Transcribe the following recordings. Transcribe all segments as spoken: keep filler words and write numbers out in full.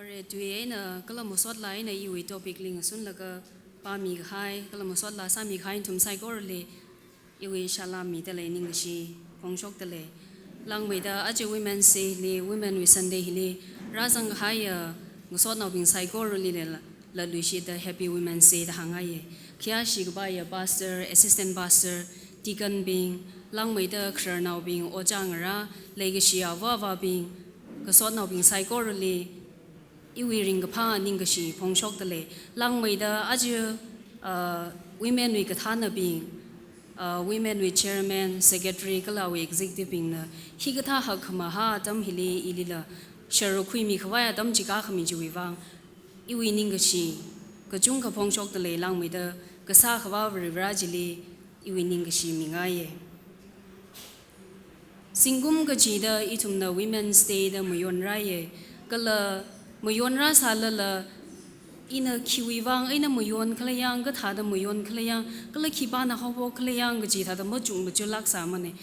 Are tui eina kala masot laa eina iwui topic li ngasunlaga pāmi kahai, kala masot laa sāmi kahai nathum saikorali iwui salam mida lei, ningkashi phongshokda lei. Langmeida aja Women's Day li, Women wui Sunday hili rāzang kahaiya ngasotnaobing saikorali la, laluishida Happy Women's Day da hāngngaiye. Khayāshi kapaiya pastor, assistant pastor, deacon bing, langmeida khararnaobing, ojā ngarā, leikashi āva āvābing, ngasotnaobing saikorali iwui ringkaphā ningkashi phongshokda lei. Langmeida aja, uh, women wui kathānabing, uh, women wui chairman, secretary, kala awui executive bingna hikathā hakkhamahā atam hili ilila sharuk khuimi khavai atam chi kākhami chiwui vang iwui ningkashi kachungkha phongshokda lei. Langmeida kasā Akhava Varivarā chili iwui ningkashi mingaiye. Zingkum kachida ithumna Women's Day da mayonrāye. Kala mayonrāsālala ina khiwui vang eina mayon khala yang, kathāda mayon khala yang, kala khipāna haophok khala yang kaji thāda machuk machuklāk sāmane.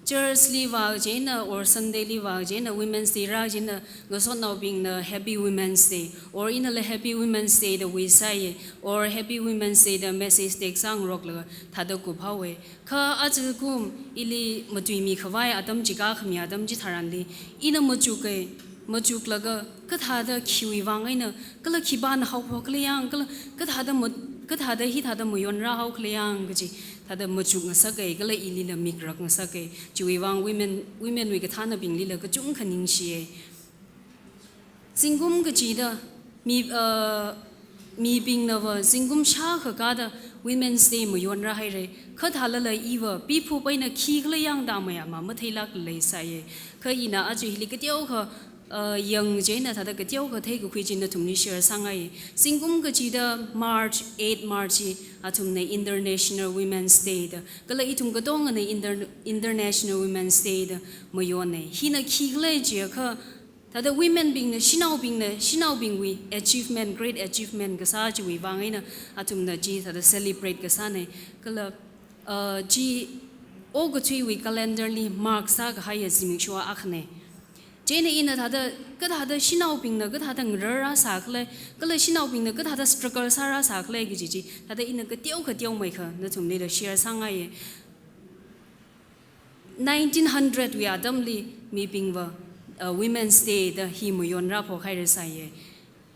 Church li vā kaji eina or Sunday li vā kaji eina Women's Day rā kaji eina ngasotnaobingna Happy Women's Day, or inala Happy Women's Day da wish sāye, or Happy Women's Day da message text sāngaroklaga thāda kuphaowe. Kha ajakum ili matuimi khavai atam chi kākhami atam chitharanli ina machuke, machuklaga kathāda khiwui vang eina, kala khipāna haophok khala yang, kala kathāda ma-, kathāda hithāda mayonrāhao khala yang kaji thāda machuk ngasake, kala ilila mikrak ngasake. Chiwui vang women, women wui kathānabinglila kachungkha ningshiye. Zingkum kachida mi, uh, mibingnava zingkum shākha kāda Women's Day mayonrāhaire. Kha thālala iva piphup eina khikhala yang da mayāma matheilāk leisāye. Kha ina aja hili kateokha, uh, yang kaji eina thāda kateokha theikakhui chi nathumli share sāngaiye. Zingkum kachida March, eight March hi athumna International Women's Day da, kala ithum katongana Inter-, International Women's Day da mayone. Hina khikhala jiakha thāda women bingna, shanaobingna, shanaobingwui achievement, great achievement kasā chiwui vang eina athumna chi thāda celebrate kasāne. Kala, uh, chi okathuiwui calendar li mark sākahaiya zimiksho akhane. Chieina ina thāda, kathāda shanaobingna kathāda ngararrāsā khala, kala shanaobingna kathāda struggle sārāsā khala kaji chi thāda ina kateokha teomeikha nathumlila share sāngaiye. Nineteen hundred wui atamli mibingva, uh, Women's Day da hi mayonrāphok hairasāye.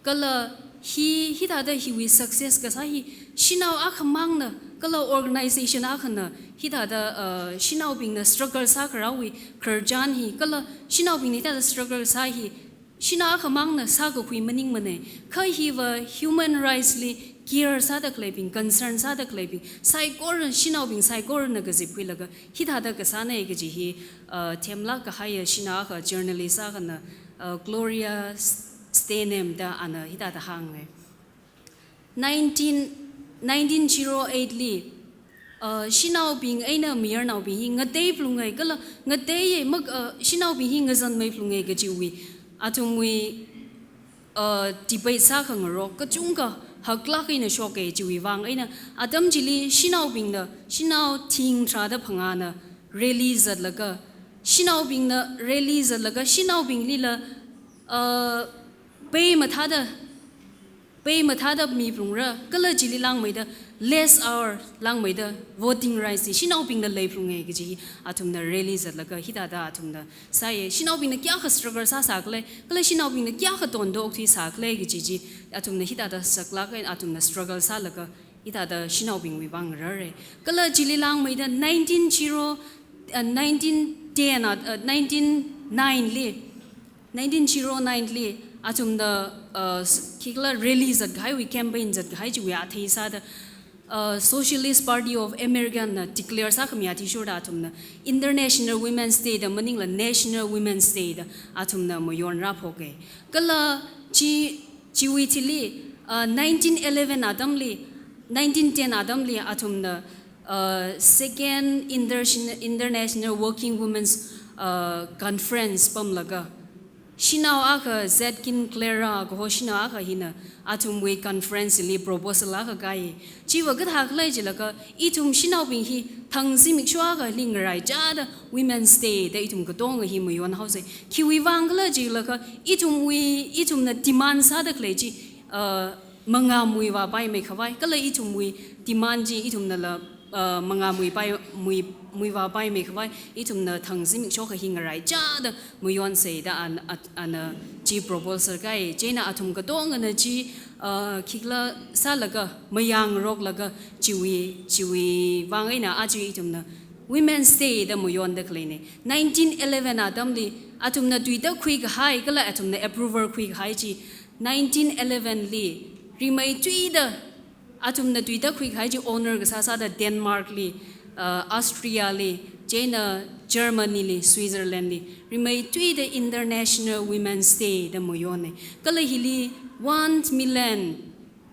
Kala hi, hithāda hiwui success kasā hi shanao akhamangna, kala organization akhana hithāda, uh, shanaobingna struggle sākharāwui khararchan hi, kala shanaobingna hithāda struggle sā hi shanao akhamangna sākakhui maningmane. Kha hiva human rights li care sāda khaleibing, concern sāda khaleibing saikora, shanaobing saikorana kazipkhuilaga hithāda kasāne kaji hi, uh, themlāk kahaiya shanao akha journalist akhana, uh, Gloria S-, Steinem da ana hithāda hānge. Nineteen, nineteen zero eight li, uh, shanaobing eina mayarnaobing hi ngateiphalunge kala ngateiye mak, uh, shanaobing hi ngazanmeiphalunge kajiwui athumwui, uh, debate sākhangarok kachungkha haklāk eina shoke. Chiwui vang eina atam chili shanaobingna, shanao thing tharāda phangāna rally zatlaga, shanaobingna rally zatlaga, shanaobinglila, uh, pei mathāda, pei mathāda miphalungra, kala chili langmeida less hour langmeida voting rights hi shanaobingna leiphalunge kaji athumna rally zatlaga hithāda athumna sāye. Shanaobingna kayākha struggle sāsā khala, kala shanaobingna kayākha tondok thuisā khala kaji chi athumna hithāda saklāk eina athumna struggle sālaga hithāda shanaobingwui vang ngarare. Kala chili langmeida nineteen zero, uh, nineteen ten, uh, nineteen nine li, nineteen zero nine li athumna, uh, s-, khikhala rally zatkahaiwui campaign zatkahai chiwui athei sāda, uh, Socialist Party of America na declare sākhami athishurda athumna International Women's Day da maningla National Women's Day da athumna mayonrāphoke. Kala chi, chiwui thili, uh, nineteen eleven atamli, nineteen ten atamli athumna, uh, Second Inter-, International Working Women's, uh, Conference pamlaga, shanao akha Zetkin Clara kaho shanao akha hina athumwui conference li proposal akha kai. Chiva kathā khala jilaga ithum shanaobing hi thang zimiksho akhali ngaraichāda Women's Day da ithum katonga hi mayonhaosei. Khiwui vang khala jilaga ithumwui, ithumna demand sāda khalei chi, uh, mangāmui vāpaimei khavai, kala ithumwui demand chi ithumnala, uh, mangāmui pai, mui, mui vāpaimei khavai, ithumna thang zimiksho akha hi ngaraichāda mayonsei da an, at, ana chi proposal kai. Chieina athum katongana chi, uh, khikhala sālaga, mayangroklaga, chiwui, chiwui vang eina aja ithumna Women's Day da mayonda khaleina. Nineteen eleven atamli athumna tuida khuikahai, kala athumna approval khuikahai chi nineteen eleven li rimeithuida athumna tuida khuikahai chi honor kasā sāda Denmark li, uh, Austria li, chieina Germany li, Switzerland li, rimeithuida International Women's Day da mayonna. Kala hili one million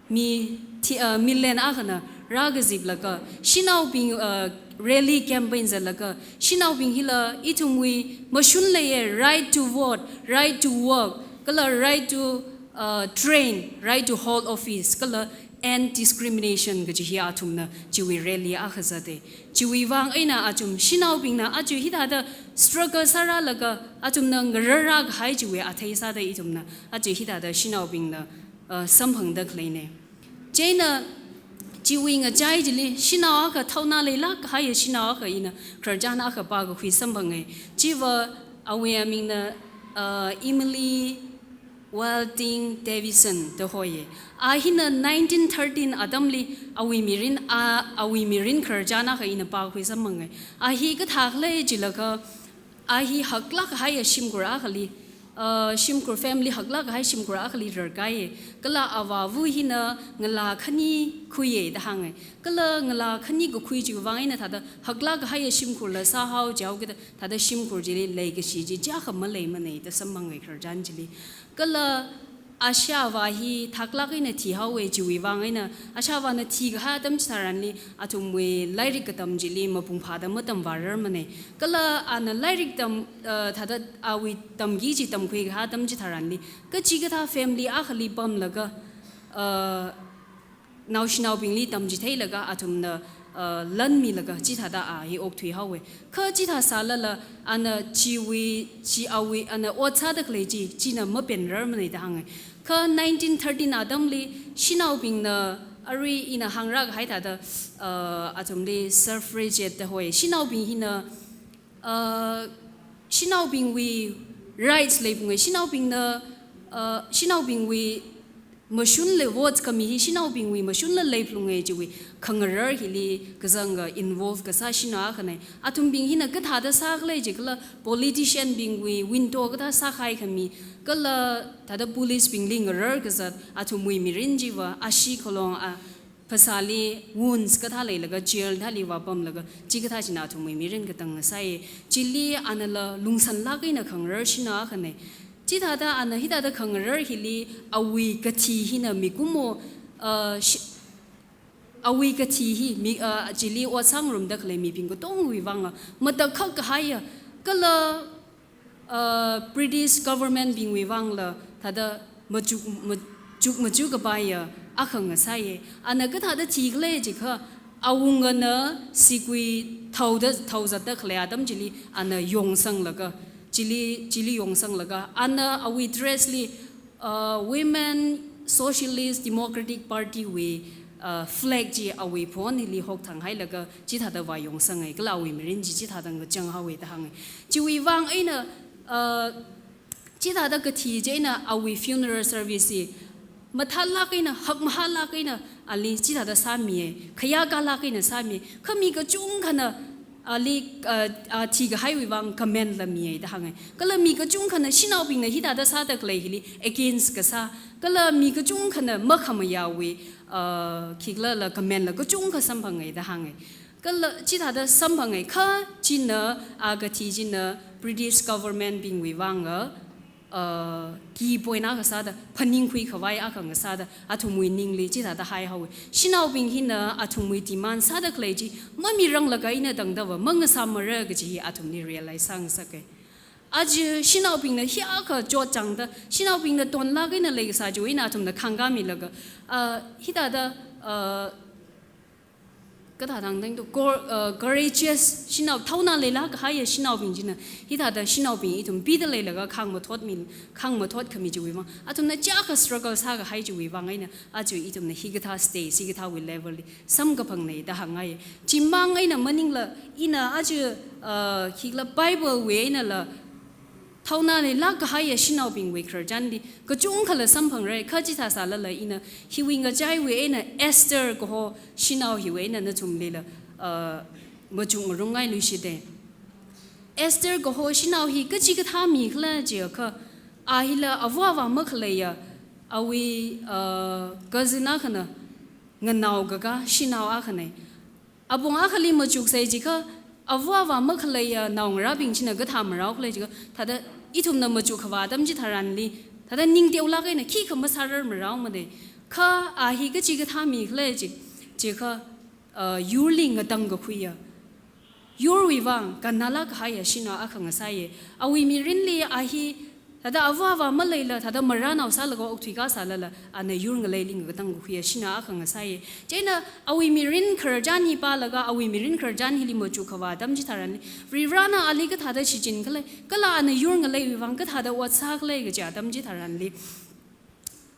mi thi, uh, million akhana rākaziplaga, shanaobing, uh, rally campaign zatlaga, shanaobing hila ithumwui mashun leiya, right to vote, right to work, kala right to, uh, train, right to hold office, kala end discrimination kaji hi athumna chiwui rally akha zata. Chiwui vang eina athum shanaobingna aja hithāda struggle sārālaga athumna ngararrākahai chiwui athei sāda ithumna aja hithāda shanaobingna, uh, samphangda khaleina. Chieina chiwui ngachai chili shanao akha thaona leilāk kahaiya shanao akha ina khararchan akha pākakhui samphanga. Chiva awui amingna, uh, Emily Wilding Davison da hoiya. A hina nineteen thirteen atamli awui mirin, a, awui mirin khararchan akha ina pākhui samphanga. A hi kathā khala jilaga, a hi haklāk kahaiya shimkhur akhali, uh, shimkhur, family haklāk kahai shimkhur akhali rarkaiya. Kala avāva hina ngalā khani khuiya da hānga. Kala ngalā khani kakhui chiwui vang eina thāda haklāk kahaiya shimkhurla sāhao jihaokida thāda shimkhur chili leikashi chi chiyākha maleimana da samphanga khararchan chili. Kala ashāvā hi thaklāk eina thihaowa chiwui vang eina, ashāvāna thikahai atam chitharanli athumwui lairik katam chili mapung phāda matamvārarmana. Kala ana lairik tam, uh, thāda awui tamki chi tamkhuikahai atam chitharanli, kachikathā family akhali pamlaga, uh, naoshinaobingli tamchitheilaga athumna, uh, lanmilaga chithāda a hi okthuihaowa. Kha chithā sālala ana chiwui, chi awui, ana ot sāda khalei chi, china mapenrarmana da hānga. Kha nineteen thirteen atamli shanaobingna arui ina hāngrākahai thāda, uh, athumli suffragette da hoi. Shanaobing hina, uh, shanaobingwui rights leiphalunga, shanaobingna, uh, shanaobingwui mashun lei, vote khami hi shanaobingwui mashunla leiphalunga chiwui khangarar hili kazanga involve kasā shanao akhana. Athumbing hina kathāda sākhala jikhala politician bingwui window kathā sākhaikhami, kala thāda police bingli ngarar kazat, athumwui mirin chiva ashee khalong a phasāli wounds kathā leilaga jail thāli vāpamlaga, chikathā china athumwui mirin katang ngasai. Chili anala lungsanlāk eina khangarar shanao akhana. Chithāda ana hithāda khangarar hili awui kathi hina mikumo, uh, shi-, awui kathi hi mi, uh, chili ot sāngarumda khalei mibing katongwui vanga matakhak kahaiya, kala, uh, British government bingwui vangla thāda machuk, machuk, machuk kapaiya akha ngasaiya. Ana kathāda thikhala jikha, awungana sigui thaoda, thaozatda khalei atam chili ana yongsanglaga, chili, chili yongsanglaga, ana awui dress li, uh, Women Socialist Democratic Party wui, uh, flag chi awui phonili hokthang hailaga chithāda vāyongsanga, kala awui mirin chi chithāda ngachang haowa da hānga. Chiwui vang eina, uh, chithāda kathi chieina awui funeral service hi mathālāk eina, hakmahālāk eina ali chithāda sāmiya, khayākalāk eina sāmiya. Kha mi kachungkhana ali, uh, uh, thikahaiwui vang comment la miya da hānga. Kala mi kachungkhana shanaobingna hithāda sāda khalei hili against kasā, kala mi kachungkhana makhamayāwui, uh, khikhala la comment la kachungkha samphanga da hānga. Kala chithāda samphanga, kha china, a kathi china British government bingwui vanga, uh, key point akha sāda, phaningkhui khavai akha ngasāda, athumwui ningli chithāda haihaowa. Shanaobing hina athumwui demand sāda khalei chi mamiranglaga eina tangdava mangasāmara kaji hi athumli realize sāngasaka. Aja shanaobingna hiyākha chotchāngda, shanaobingna tonlāk eina leikasā chiwui eina athumna khāngkāmilaga, ah, hithāda, ah, kathā thangdang tu, cour-, ah, courageous shanao, thaona leilāk kahaiya shanaobing china, hithāda shanaobing ithum pida leilaga khāngmathotmi, khāngmathotkhami chiwui vang athumna chiyākha struggle sākahai chiwui vang eina aja ithumna hikathā stage, hikathāwui level li samkaphangna da hāngngai. Chimang eina maningla, ina aja, ah, khikhala Bible wui einala thaona leilāk kahaiya shanaobingwui khararchanli kachungkhala samphangra, kha chithā sālala ina hiwui ngachaiwui eina Esther kaho shanao hiwui eina nathumlila, ah, machukngarumngailui shite. Esther kaho shanao hi kachikathā mikhala jiakha, a hila ava avā makhaleiya, awui, ah, cousin akhana nganaokaka shanao akhana. Apong akhali machuksai jiakha, ava avā makhaleiya naongarābing china kathā maraokhala jiakha, thāda ithumna machuk khavā atam chitharanli, thāda ningteolāk eina khikha masārarmaraomana. Kha a hi kachikathā mikhala ji, jiakha, ah, yurli ngatangkakhuiya, yurwui vang kannalāk kahaiya shanao akha ngasāya. Awui mirinli a hi thāda ava avā maleila, thāda marānao sālaga okthui kasālala, ana yur ngaleili ngatangkakhuiya shanao akha ngasāya. Chieina awui mirin khararchan hi pālaga, awui mirin khararchan hili machuk khavā atam chitharanli, Varivarana ali kathāda shichinkhala, kala ana yur ngaleiwui vang kathāda ot sākhala kaji atam chitharanli,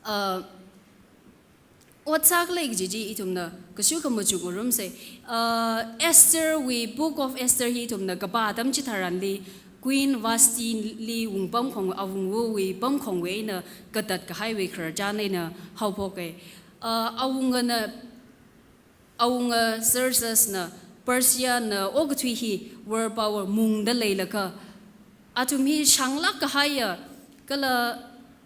ah, ot sākhala kaji chi ithumna kashukha machukngarumsa. Ah, Esther wui, Book of Esther hi ithumna kapā atam chitharanli, Queen Vashti li wungpamkhong, awungvawui pamkhongwui eina katat kahaiwui khararchan eina haophoka. Ah, awungana, awunga Xerxes na, Persia na okathui hi world power mungda leilakha, athum hi shānglāk kahaiya, kala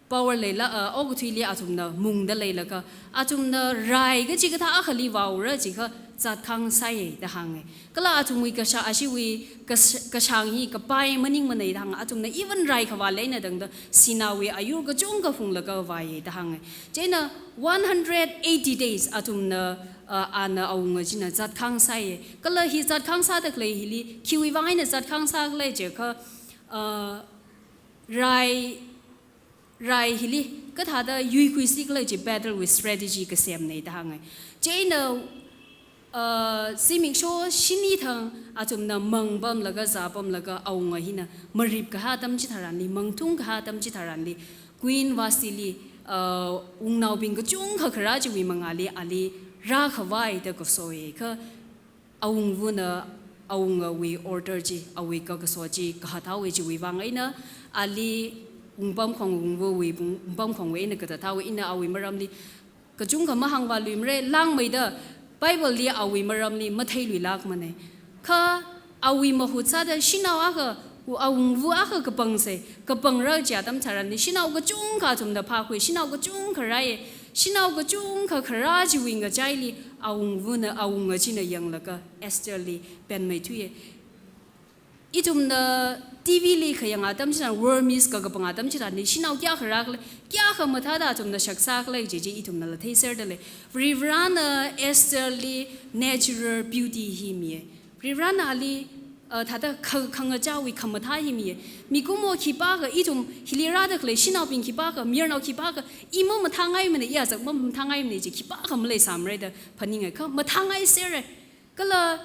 power leila, ah, okathuili athumna mungda leilakha, athumna rai kachikathā akhali vāura jiakha zatkhang sāya da hānga. Kala athumwui kashā, ashiwui kash-, kashāng hi kapai maningmana da hānga. Athumna even rai khavāli eina tangda sināwui ayur kachungkha phunglaga vāya da hānga. Chieina one hundred eighty days athumna, ah, ana awunga china zatkhang sāya. Kala hi zatkhang sāda khalei hili, khiwui vang eina zatkhang sākhala jiakha, ah, rai, rai hili kathāda yuikhuisi khala chi battle wui strategy kasemna da hānga. Chieina, ah, zimiksho shini thang athumna mangpamlaga zāpamlaga awunga hina marip kahai atam chitharanli, mangthung kahai atam chitharanli, Queen Vashti li, ah, wungnaobing kachungkha kharā chiwui mangāli ali rākhavai da kasoya. Kha awungvana awungawui order chi, awui kakaso chi kahathāwui chiwui vang eina, ali wungpamkhong, wungvawui wung-, wungpamkhongwui eina katathāwui eina awui maramli kachungkha mahāngvāluimara, langmeida Bible li awui maramli matheiluilākmana. Kha awui mahut sāda shanao akha, awungva akha kapangsa, kapangra kaji atam tharanli, shanao kachungkha athumna phākhui, shanao kachungkha rāya, shanao kachungkha kharā chiwui ngachaili, awungvana, awunga china yanglaga Esther li penmeithuiya. Ithumna T V li khayang atam chitharan, World Miss kakapang atam chitharanli, shanao kayākha rākhala, kayākha mathāda athumna shak sākhala kaji chi ithumnala theiserda lei. Varivarana Esther li natural beauty hi miya. Varivarana ali, uh, thāda kha-, khangachāwui khamathā hi miya. Mikumo khipākha, ithum hili rāda khalei shanaobing khipākha, mayarnao khipākha, i mamathāngaimana, i azak mamathāngaimana chi khipākha maleisāmara da phaninga. Kha mathāngaisera. Kala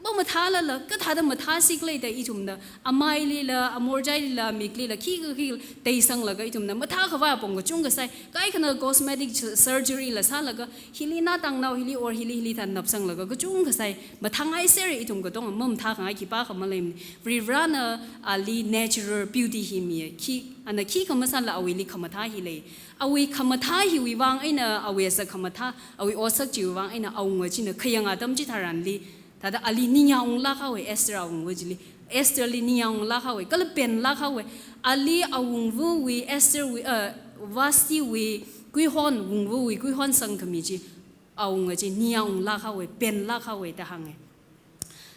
mamathālala, kathāda mathāsi khala da ithumna amailila, amorjailila, miklila, khikha khikha teisanglaga ithumna mathā khavai apong kachungkha sai, kaikhana cosmetic su-, surgery la sālaga, hili natangnao, hili or hili, hili thān napsanglaga kachungkha sai, mathāngaisera, ithum katonga mamathākhangai khipākha maleimana. Varivarana ali natural beauty hi miya, khi, ana khikha masālala awuili khamathā hi lei. Awui khamathā hiwui vang eina, awui azak khamathā, awui otsak chiwui vang eina awunga china khayang atam chitharanli, thāda ali ningyāng unglāk haowa, Esther awungva chili. Esther li ningyāng unglāk haowa, kala penlāk haowa. Ali awungvawui, Esther wui, uh, Vashti wui kuihon, wungvawui kuihon sangkhami chi, awunga chi ningyāng unglāk haowa, penlāk haowa da hānga.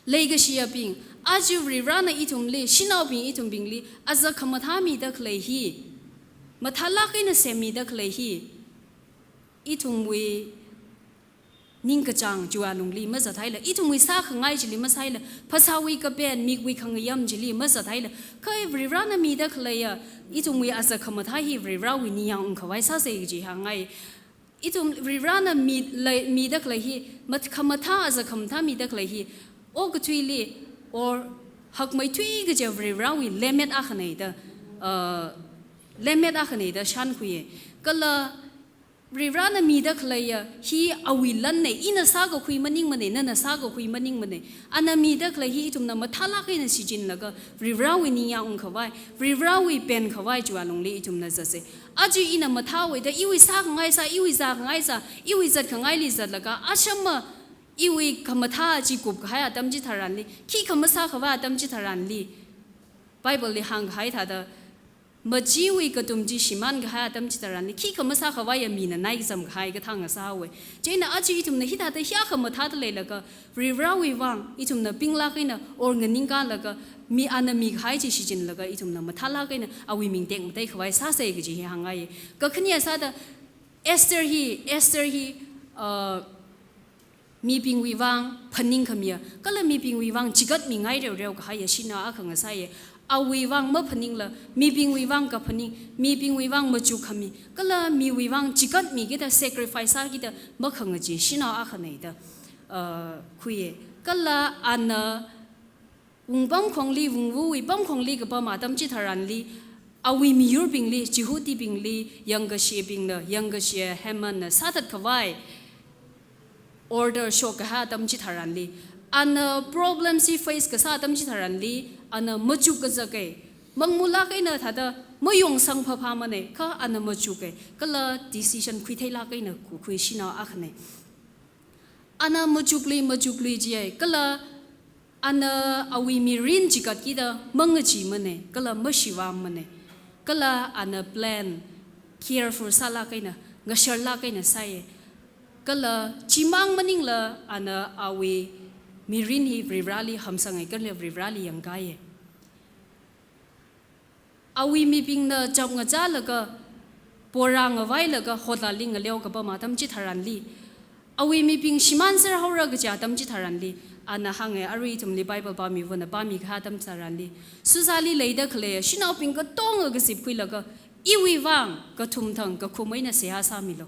Leikashiyabing, aja Varivarana ithumli, shanaobing ithumbingli azak khamathā mida khalei hi, mathālāk eina semmida khalei hi, ithumwui ningkachāng chiwui alungli mazathaila, ithumwui sākhangai chili masāhaila, phasāwui kapen, mikwui khangayam chili mazathaila, kha Varivarana mida khaleiya ithumwui azak khamathā hi Varivarawui ningyāng ungkhavai sāsa kaji hāngngai. Ithum Varivarana mi, lei, mida khalei hi, mat, khamathā, azak khamathā mida khalei hi, okathuili, or hakmeithui kaja Varivarawui lemmet akhana da, uh, lemmet akhana da shānkhuiya. Kala Varivarana mida khaleiya hi awui lanna, ina sākakhui maningmana, nana sākakhui maningmana. Ana mida khalei hi ithumna mathālāk eina shichinlaga, Varivarawui ningyāng ungkhavai, Varivarawui penkhavai chiwui alungli ithumna zatsa. Aja ina mathāhaowa da, iwui sākhangai sā, iwui zākhangai zā, iwui zatkhangaili zatlaga, ashama iwui khamathā chi kupkahai atam chitharanli, khikha masākhavai atam chitharanli, Bible li hāngkahai thāda, machiwui katum chi shimānkahai atam chitharanli, khikha masākhavaiya mina naikazamkahai kathānga sāhaowa. Chieina aja ithumna hithāda hiyākha mathāda leilaga, Varivarawui vang ithumna pinglāk eina or nganingkalaga, mi ana mikahai chi shichinlaga, ithumna mathālāk eina awui ming tekmateikhavai sāsa kaji hi hāngngai. Kakhanea sāda Esther hi, Esther hi, uh, mibingwui vang phaningkhamiya, kala mibingwui vang chigatmingai reoreo kahaiya shanao akha ngasāya. Awui vang maphaningla, mibingwui vang kaphaning, mibingwui vang machukkhami, kala miwui vang chigatmikida, sacrifice sākida makhangachee shanao akhana da, uh, khuiya. Kala ana wungpamkhongli, wungvawui pamkhongli kapam atam chitharanli, awui miyurbingli, Jihudibingli, yangkashebingna, yangkashe Hamanna sāthatkhavai order shokkahai atam chitharanli, ana problem chi face kasā atam chitharanli, ana machuk kazaka, mangmulāk eina thāda mayongsang phaphāmana, kha ana machuka, kala decision khuitheilāk eina kukhui shanao akhana. Ana machukli, machukli jiya, kala ana awui mirin chigatkida mangacheemana, kala mashivāmana, kala ana plan careful sālāk eina, ngasharlāk eina sāya. Kala chimang maningla ana awui mirin hi Varivarali hamsanga, kala Varivarali yangkaiya. Awui mibingna chapngachālaga, pora ngavailaga, hotlali ngaleo kapam atam chitharanli, awui mibing shimānserhaora kaja atam chitharanli, ana hānga, arui ithumli Bible pāmiwona pāmikahai atam chitharanli, Susali leida khalei shanaobing katonga kazipkhuilaga, iwui vang kathumthang kakhum eina seihā sāmilu.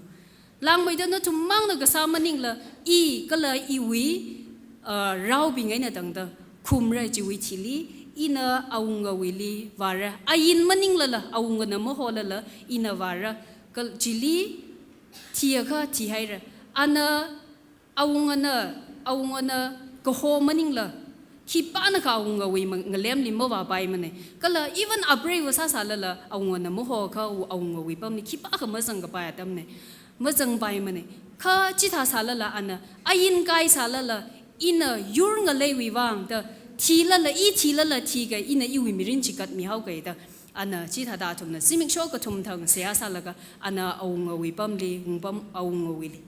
Langmeida nathum mangna kasā maningla, i kala iwui, uh, raobing eina tangda khumra, chiwui thili ina awungawuili vāra. Ain maninglala, awungana maholala, ina vāra. Kal-, chili thiakha thihaira. Ana awungana, awungana kaho maningla, khipānakha awungawui ma-, ngalemli mavāpaimana. Kala even apreiva sāsālala, awungana mahokha awungawui pamli khipākha mazangkapai atamna. Mazangpaimana. Kha chithā sālala ana, ain kai sālala, ina yur ngaleiwui vang da, thilala, i thilala thika, ina iwui mirin chigatmihaoka da, ana chithāda athumna zimiksho kathumthang seihā sālaga, ana awungawui pamli, wungpam awungawuili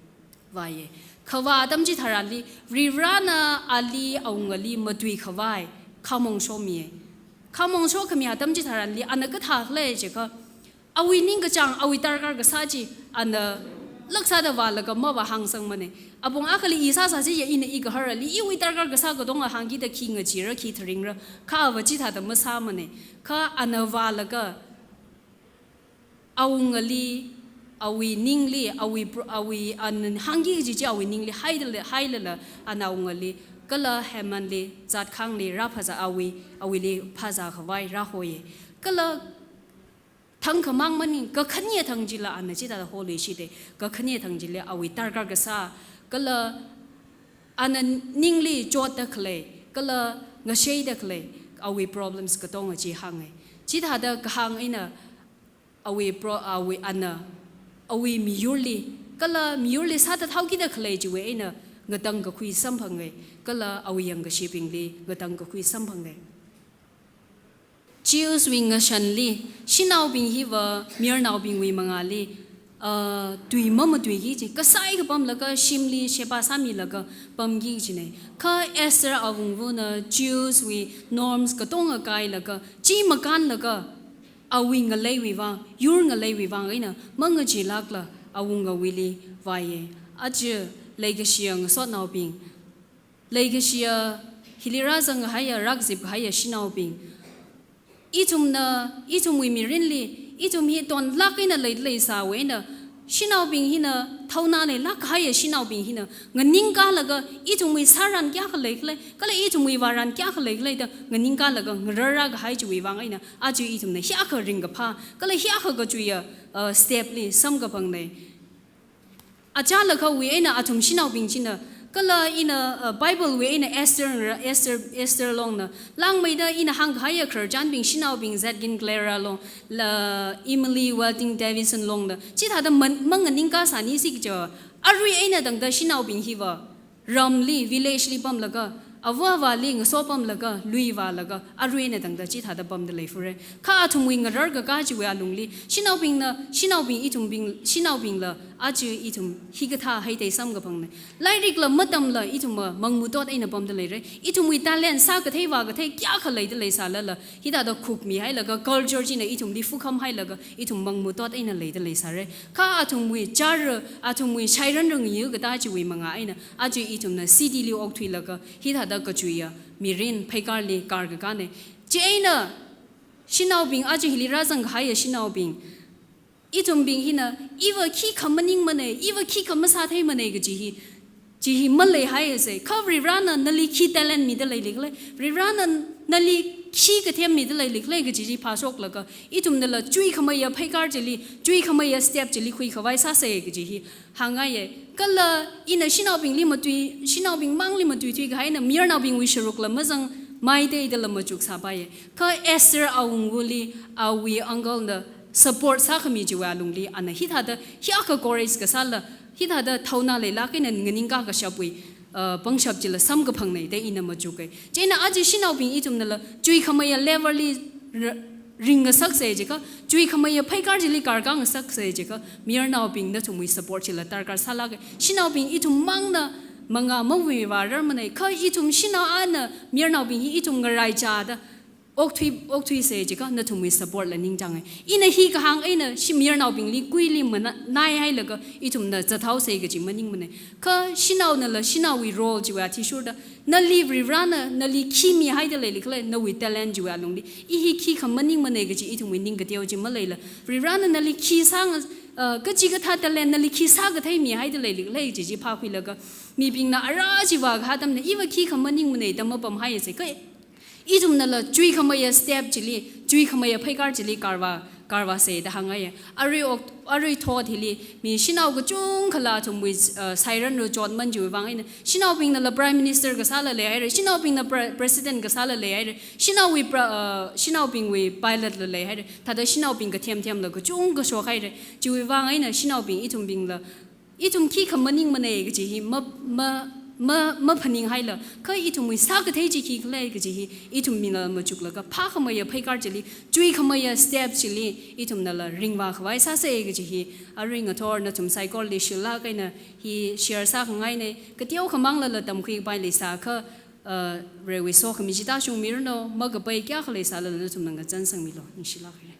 vāya. Khavā atam chitharanli, Varivarana ali awungali matuikhavai khamong shomiya. Khamong shokhami atam chitharanli, ana kathā khala jiakha, awui ningkachāng, awui darkar kasā chi, ana laksāda vālaga mavāhāngsangmana. Apong akhali i sāsā chiya, ina i gaharali, iwui darkar kasā katonga hāngkida khi ngacheera, khi tharingra, kha ava chithāda masāmana. Kha ana vālaga, awungali, awui ningli, awui pro-, awui ana hāngki kaji chi awui ningli haidala, hailala, ana awungali, kala Hamanli, zatkhangli, rāphazā awui, awuili phazākhavai rāhoya. Kala thangkhamang maning, kakhanea thang chila ana chithāda holuishita, kakhanea thang chila awui darkar kasā, kala ana ningli chotda khalei, kala ngasheida khalei, awui problems katonga chi hānga. Chithāda kahāng eina awui pro-, awui ana, awui miyurli, kala miyurli sāthathaokida khalei chiwui eina ngatangkakhui samphanga, kala awui yangkashebingli ngatangkakhui samphanga. Jews wui ngashanli, shanaobing hiva mayarnaobingwui mangāli, ah, tui mamatuiki kaji, kasai kapamlaga shimli sheba sāmilaga pamki kajina. Kha Esther awungvana Jews wui norms katonga kailaga, chi makānlaga, awui ngaleiwui vang, yur ngaleiwui vang eina mangacheelākla awungawuili vāya. Aja Leikashiya ngasotnaobing, leikashiya hili rāzang kahaiya, rākazip kahaiya shanaobing, ithumna, ithumwui mirinli, ithum hi tonlāk eina leida leisāwui eina, shanaobing hina, thaona leilāk kahaiya shanaobing hina nganingkālaga, ithumwui sāran kayākha leikhala, kala ithumwui vāran kayākha leikhala da nganingkālaga ngararrā kahai chiwui vang eina, aja ithumna hiyākha ringkaphā, kala hiyākha kachuiya, uh, step li samkaphangna. Achālakhawui eina athum shanaobing china, kala ina, uh, Bible wui eina Esther, Esther, Esther longna, langmeida ina hāngkahaiya khararchanbing shanaobing Zetkin Clara long, la Emily Wilding Davison longna, chithāda man-, manganingkā sānisi kaja, arui eina tangda shanaobing hiva, ramli, village li pamlaga, ava avāli ngasoppamlaga, lui vālaga, arui eina tangda chithāda pamda leifure. Kha athumwui ngararkakā chiwui alungli, shanaobingna, shanaobing ithumbing, shanaobingla, aja ithum hikathā heithei samkaphangna. Lairikla matamla ithumva mangmutot eina pamda leira. Ithumwui talent sākathei vākathei kayākha leida leisālala, hithāda khukmihailaga, culture china ithumli fukhamhailaga, ithum mangmutot eina leida leisāra. Kha athumwui chara, athumwui shairanra ngayi katā chiwui manga eina, aja ithumna city li okthuilaga, hithāda kachuiya mirin pheikarli karkakāna. Chieina, shanaobing, aja hili rāzang kahaiya shanaobing, ithumbing hina, iva khikha maningmana, iva khikha masātheimana kaji hi, chi hi maleihaisa. Kha Varivarana nali khi talent mida leilikhala, Varivarana nali khi kathem mida leilikhala kaji chi phāshoklaga, ithumnala chuikhameiya pheikar chili, chuikhameiya step chili khuikhavai sāsa kaji hi hāngngaiya. Kala ina shanaobingli matui, shanaobing mangli matuithui kahaina, mayarnaobingwui sharukla mazangmai da ila machuk sāpaiya. Kha Esther awungwuli, awui uncle na support sākhami chiwui alungli, ana hithāda, hiyākha courage kasāla, hithāda thaona leilāk eina nganingkā kashapwui, uh, pangshap chila samkaphangna da ina machuka. Chieina aja shanaobing ithumnala, chuikhameiya level li ra-, ringngasaksa jiakha, chuikhameiya pheikar chili karkā ngasaksa jiakha, mayarnaobing nathumwui support chila darkar sālāka. Shanaobing ithum mangna manga mavāvārarmana, kha ithum shanao ana mayarnaobing hi ithum ngaraichāda okthui, okthuisa jiakha, nathumwui support la ningchānga. Ina hi kahāng eina shi mayarnaobingli kuili mana-, naihailaga ithumna zathaosa kaji maningmana. Kha shanaonala shanaowui role chiwui athishurda, nali Varivarana, nali khi mihaida leilikhala, nawui talent chiwui alungli, i hi khikha maningmana kaji ithumwui ning kateo chi maleila, Varivarana nali khi sānga, uh, kachikathā talent nali khi sākathei mihaida leilikhala kaji chi phākhuilaga, mibingna ara chi vākahai atamna, iva khikha maningmana da mapamhaisa. Kha ithumnala chuikhameiya step chili, chuikhameiya pheikar chili karvā, karvāsa da hāngngaiya. Arui ok, arui thot hili, mi shanao kachungkhala athumwui, uh, shairanra chotman chiwui vang eina, shanaobingnala Prime Minister kasāla leihaira, shanaobingna pre-, President kasāla leihaira, shanaowui pra-, uh, shanaobingwui pilot la leihaira, thāda shanaobing kathemthemla kachungkha shokhaira, chiwui vang eina shanaobing ithumbingla, ithum khikha maningmana kaji hi ma, ma, ma, maphaninghaila, kha ithumwui sākathei chi khikhala kaji hi, ithumbingla machuklaga phākhameiya pheikar chili, chuikhameiya step chili, ithumnala ringvākhavai sāsa kaji hi, arui ngathor nathum saikorali shilāk eina hi share sākhangaina. Kateokha manglala tamkhuikapai leisākha, uh, Varewui sokhami chi tāshungmiranu, makapai kayākha leisālala nathumna ngachansangmilu. Ningshilāk haira.